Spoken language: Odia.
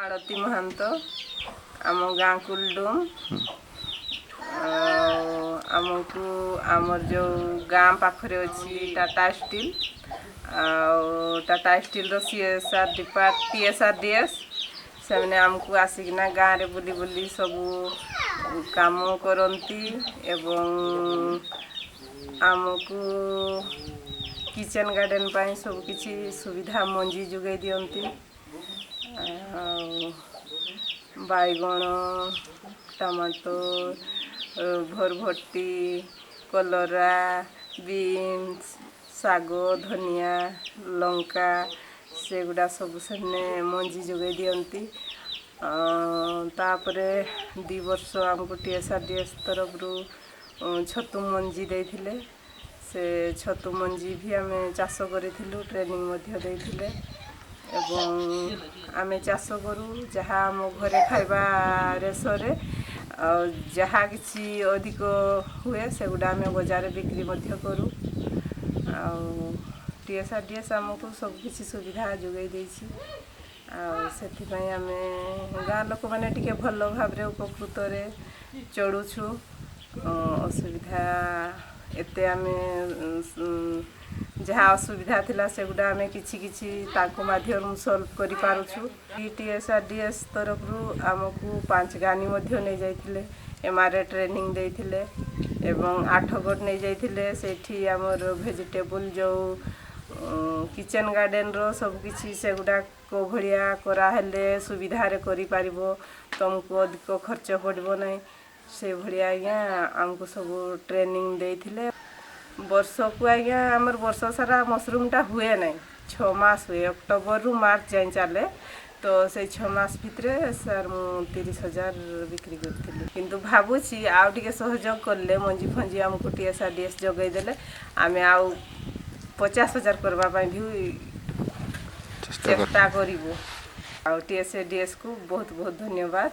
ମାଳତୀ ମହାନ୍ତ, ଆମ ଗାଁ କୁଲଡୁମ୍। ଆଉ ଆମକୁ ଆମର ଯେଉଁ ଗାଁ ପାଖରେ ଅଛି ଟାଟା ଷ୍ଟିଲ୍, ଆଉ ଟାଟା ଷ୍ଟିଲ୍ର CSR depart TSRDS, ସେମାନେ ଆମକୁ ଆସିକିନା ଗାଁରେ ବୁଲି ବୁଲି ସବୁ କାମ କରନ୍ତି ଏବଂ ଆମକୁ କିଚେନ୍ ଗାର୍ଡ଼େନ୍ ପାଇଁ ସବୁ କିଛି ସୁବିଧା ମଞ୍ଜି ଯୋଗାଇ ଦିଅନ୍ତି। ଆଉ ବାଇଗଣ, ଟମାଟୋ, ଭରଭଟି, କଲରା, ବିନ୍ସ, ଶାଗ, ଧନିଆ, ଲଙ୍କା, ସେଗୁଡ଼ା ସବୁ ସେମାନେ ମଞ୍ଜି ଯୋଗାଇ ଦିଅନ୍ତି। ତାପରେ 2 ବର୍ଷ ଆମକୁ TSRDS ତରଫରୁ ଛତୁ ମଞ୍ଜି ଦେଇଥିଲେ। ସେ ଛତୁ ମଞ୍ଜି ବି ଆମେ ଚାଷ କରିଥିଲୁ, ଟ୍ରେନିଂ ମଧ୍ୟ ଦେଇଥିଲେ ଏବଂ ଆମେ ଚାଷ କରୁ। ଯାହା ଆମ ଘରେ ଖାଇବାରେ ସରେ ଆଉ ଯାହା କିଛି ଅଧିକ ହୁଏ, ସେଗୁଡ଼ା ଆମେ ବଜାରରେ ବିକ୍ରି ମଧ୍ୟ କରୁ। ଆଉ TSRDS ଆମକୁ ସବୁକିଛି ସୁବିଧା ଯୋଗାଇ ଦେଇଛି ଆଉ ସେଥିପାଇଁ ଆମେ ଗାଁ ଲୋକମାନେ ଟିକେ ଭଲ ଭାବରେ ଉପକୃତରେ ଚଳୁଛୁ। ଅସୁବିଧା ଏତେ ଆମେ ଯାହା ଅସୁବିଧା ଥିଲା, ସେଗୁଡ଼ା ଆମେ କିଛି କିଛି ତାଙ୍କ ମାଧ୍ୟମରୁ ସଲ୍ଭ କରିପାରୁଛୁ। TSRDS ତରଫରୁ ଆମକୁ ପାଞ୍ଚଗାନି ମଧ୍ୟ ନେଇଯାଇଥିଲେ, MRA training ଦେଇଥିଲେ ଏବଂ ଆଠଗଡ଼ ନେଇଯାଇଥିଲେ। ସେଇଠି ଆମର ଭେଜିଟେବୁଲ୍ ଯେଉଁ କିଚେନ୍ ଗାର୍ଡ଼େନର ସବୁକିଛି, ସେଗୁଡ଼ା କେଉଁ ଭଳିଆ କରାହେଲେ ସୁବିଧାରେ କରିପାରିବ, ତୁମକୁ ଅଧିକ ଖର୍ଚ୍ଚ ପଡ଼ିବ ନାହିଁ, ସେଭଳିଆ ଆଜ୍ଞା ଆମକୁ ସବୁ ଟ୍ରେନିଂ ଦେଇଥିଲେ। ବର୍ଷକୁ ଆଜ୍ଞା ଆମର ବର୍ଷ ସାରା ମସରୁମ୍ଟା ହୁଏ ନାହିଁ, 6 ମାସ ହୁଏ, ଅକ୍ଟୋବରରୁ ମାର୍ଚ୍ଚ ଯାଏଁ ଚାଲେ। ତ ସେଇ 6 ମାସ ଭିତରେ ସାର୍ ମୁଁ 30,000 ବିକ୍ରି କରିଥିଲି। କିନ୍ତୁ ଭାବୁଛି ଆଉ ଟିକେ ସହଯୋଗ କଲେ, ମଞ୍ଜି ଫଞ୍ଜି ଆମକୁ TSRDS ଯୋଗାଇ ଦେଲେ, ଆମେ ଆଉ 50,000 କରିବା ପାଇଁ ବି ଚେଷ୍ଟା କର ଚେଷ୍ଟା କରିବୁ। ଆଉ TSRDSକୁ ବହୁତ ବହୁତ ଧନ୍ୟବାଦ।